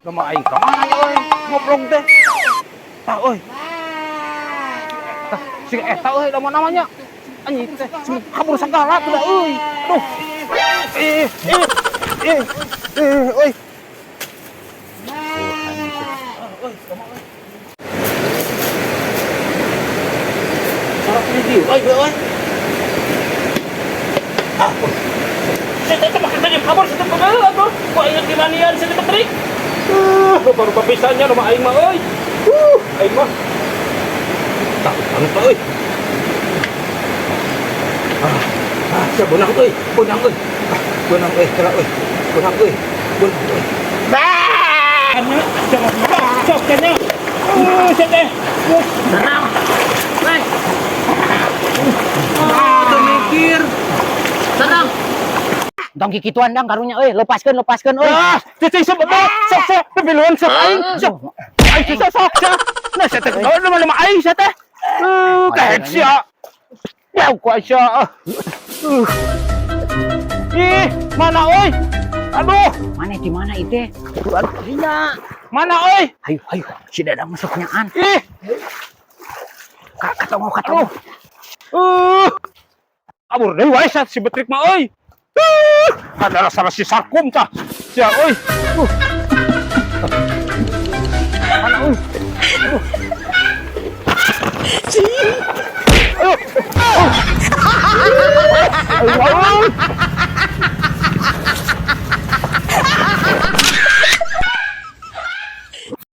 Lama aing ka mana ya euy? Ngobrol teh. Tah euy. Tah, si eta euy domba namanya. Anjing teh kabur segala tuh dah euy. Aduh. Ih, ih, ih, ih, euy. Euy, domba euy. Sorok ini di, euy, euy. Ah, euy. Si teh mah tadi kabur si teh begal atuh. Ku aing dimanian si teh betrik. Rupa-rupa pisannya rumah aing mah euy. Aing mah. Tak anu teh euy. Ah, ah, sia beunang euy, beunang euy. Ah, beunang euy, kela euy. Beunang euy, beunang euy. Bah! Nya, sok sok nya. Sia teh. Tenang. Weh, Ah, teu mikir. Tenang. Tong kikituan dang karunya euy, lepaskeun, lepaskeun euy. Ah, cicing sok sok sok sok pipiluan sok aing, sok. Aing sok sok sok. Nah, sia teh kawan nama aing sia teh. Kayak sia. Ya, ku sia. Ih, mana euy? Aduh, Mana di mana itu? Aduh, aduh, dinya. Mana euy? Ayo, ayo, si Dadang masuk nyaan. Ih, Kak, ketemu, ketemu. Aduh. Kabur deui wae si betrik mah euy. Ada rasa si Sarkum tah. Sia euy. Mana euy? Aduh.